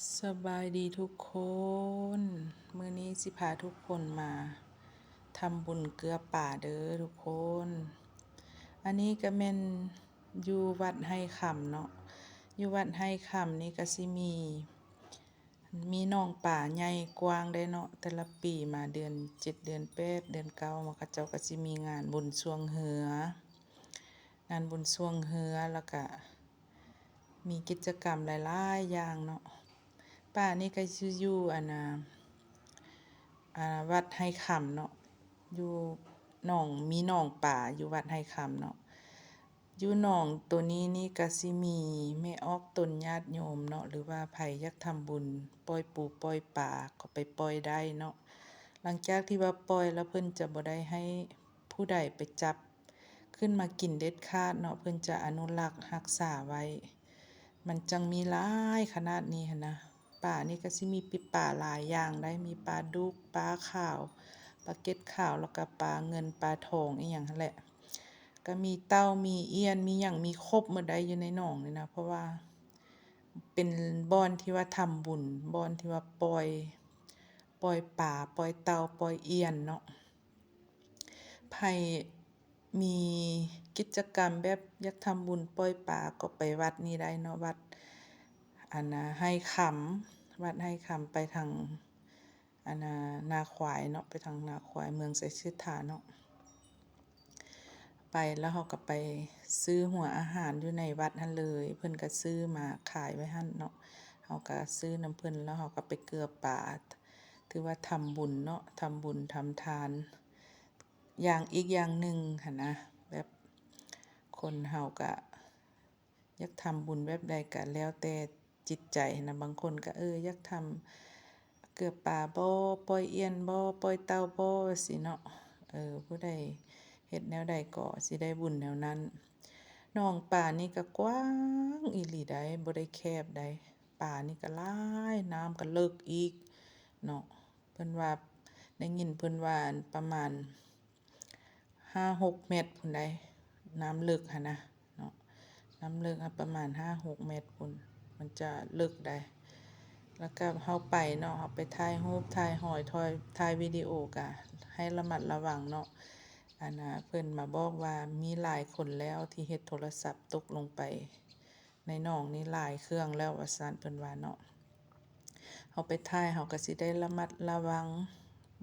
ສະບາຍດີທຸກຄົນ, ມື້ນີ້ຊິພາທຸກຄົນມາທຳບຸນເກືອປາເດີທຸກຄົນ. ອັນນີ້ກະແມ່ນຢູ່ວັດໄຮ່ຄຳເນາະ, ຢູ່ວັດໄຮ່ຄຳນີ້ກະຊິມີ ມີໜອງປາໃຫຍ່ກວ້າງໄດ໋ເນາະ, ແຕ່ລະປີມາເດືອນເຈັດ ເດືອນແປດ ເດືອນເກົ້າ ເຂົາເຈົ້າກະຊິມີງານບຸນຊ່ວງເຮືອ, ງານບຸນຊ່ວງເຮືອ ແລ້ວກະ ມີກິດຈະກຳຫຼາຍໆຢ່າງເນາະ. ປານີ້ກະຊິຢູ່ ອັນນ່າ ອ່າ ວັດໄຮ່ຄຳເນາະ, ຢູ່ໜອງ ມີໜອງປາຢູ່ວັດໄຮ່ຄຳເນາະ. ຢູ່ໜອງໂຕນີ້ນີ້ກະຊິມີແມ່ອອກຕົນຍາດໂຍມເນາະ ຫຼືວ່າໃຜຢາກທຳບຸນປ່ອຍປູປ່ອຍປາກໍໄປປ່ອຍໄດ້ເນາະ. ຫຼັງຈາກທີ່ວ່າປ່ອຍແລ້ວ ເພິ່ນຈະບໍ່ໄດ້ໃຫ້ຜູ້ໃດໄປຈັບ ຂຶ້ນມາກິນເດັດຂາດເນາະ, ເພິ່ນຈະອະນຸລັກຮັກສາໄວ້. ມັນຈັ່ງມີຫຼາຍຂະໜາດນີ້ຫັ້ນນະ. ປານີ້ກະຊິມີປີປາຫຼາຍຢ່າງໄດ໋, ມີປາດຸກ, ປາຂາວ, ປາເກັດຂາວ, ແລ້ວກະປາເງິນ, ປາທອງ ອີ່ຫຍັງຫັ້ນແຫຼະ. ກະມີເຕົ່າ, ມີອ່ຽນ, ມີຫຍັງ, ມີຄົບໝົດໄດ໋ຢູ່ໃນໜອງນີ້ນະ, ເພາະວ່າເປັນບ່ອນທີ່ວ່າທຳບຸນ, ບ່ອນທີ່ວ່າປ່ອຍ, ປ່ອຍປາ, ປ່ອຍເຕົ່າ, ປ່ອຍອ່ຽນເນາະ. ໃຜມີກິດຈະກຳແບບຢາກທຳບຸນປ່ອຍປາກໍໄປວັດນີ້ໄດ້ເນາະ, ວັດ ອັນນ່າ ໄຮ່ຄຳ, ວັດໄຮ່ຄຳ ໄປທາງ ອັນນ່າ ນາຄວາຍເນາະ, ໄປທາງນາຄວາຍ ເມືອງໄຊເສດຖາເນາະ. ໄປແລ້ວເຮົາກໍໄປຊື້ຫົວອາຫານຢູ່ໃນວັດຫັ້ນເລີຍ, ເພິ່ນກໍຊື້ມາຂາຍໄວ້ຫັ້ນເນາະ. ເຮົາກໍຊື້ນຳເພິ່ນ ແລ້ວເຮົາກໍໄປເກືອປາ, ຖືວ່າທຳບຸນເນາະ, ທຳບຸນທຳທານ ຢ່າງ ອີກຢ່າງໜຶ່ງຫັ້ນນະ, ແບບຄົນເຮົາກະຢາກທຳບຸນແບບໃດກະແລ້ວແຕ່ຈິດໃຈຫັ້ນນະ. ບາງຄົນກະ ເອີ ຢາກທຳເກືອປາບໍ, ປ່ອຍອ່ຽນບໍ, ປ່ອຍເຕົ່າບໍ ຊີ້ເນາະ. ເອີ ຜູ້ໃດເຮັດແນວໃດກໍຊິໄດ້ບຸນແນວນັ້ນ. ໜອງປານີ້ກະກວ້າງອີ່ຫຼີໄດ໋, ບໍ່ໄດ້ແຄບໃດ໋. ປານີ້ກະຫຼາຍ, ນ້ຳກະເລິກອີກເນາະ. ເພິ່ນວ່າ ໄດ້ຍິນເພິ່ນວ່າ ປະມານຫ້າຫົກແມັດພຸ້ນໃດ໋, ນ້ຳເລິກຫັ້ນນະເນາະ, ນ້ຳເລິກຫັ້ນປະມານຫ້າຫົກແມັດພຸ້ນ, ມັນຈະເລິກໃດ໋. ແລ້ວກໍເຮົາໄປເນາະ, ເຮົາໄປຖ່າຍຮູບ, ຖ່າຍຫອຍ, ຖ່າຍ ຖ່າຍວິດີໂອ ກະໃຫ້ລະມັດລະວັງເນາະ. ອັນນ່າ ເພິ່ນມາບອກວ່າມີຫຼາຍຄົນແລ້ວທີ່ເຮັດໂທລະສັບຕົກລົງໄປ ໃນໜອງນີ້ຫຼາຍເຄື່ອງແລ້ວວ່າຊັ້ນ ເພິ່ນວ່າເນາະ. ເຮົາໄປຖ່າຍ ເຮົາກໍຊິໄດ້ລະມັດລະວັງ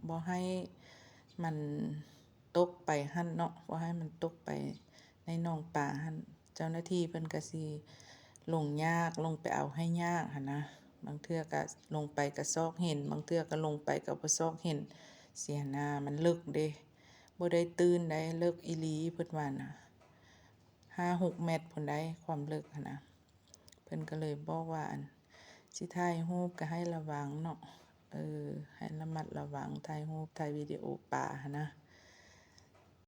ບໍ່ໃຫ້ມັນຕົກໄປຫັ້ນເນາະ, ບໍ່ໃຫ້ມັນຕົກໄປໃນໜອງປາຫັ້ນ. ເຈົ້າໜ້າທີ່ເພິ່ນກໍຊິລົງຍາກ, ລົງໄປເອົາໃຫ້ຍາກຫັ້ນນະ. ບາງເທື່ອກໍລົງໄປກໍຊອກເຫັນ, ບາງເທື່ອກໍລົງໄປກໍບໍ່ຊອກເຫັນ ຊີ້ຫັ້ນນະ. ມັນເລິກເດ້, ບໍ່ໄດ້ຕື້ນໃດ, ເລິກອີ່ຫຼີ ເພິ່ນວ່ານະ. ຫ້າຫົກແມັດພຸ້ນໃດ໋ ຄວາມເລິກຫັ້ນນະ. ເພິ່ນກໍເລີຍບອກວ່າ ອັນ ຊິຖ່າຍຮູບກໍໃຫ້ລະວັງເນາະ, ເອີ ໃຫ້ລະມັດລະວັງ ຖ່າຍຮູບ ຖ່າຍວິດີໂອປາຫັ້ນນະ.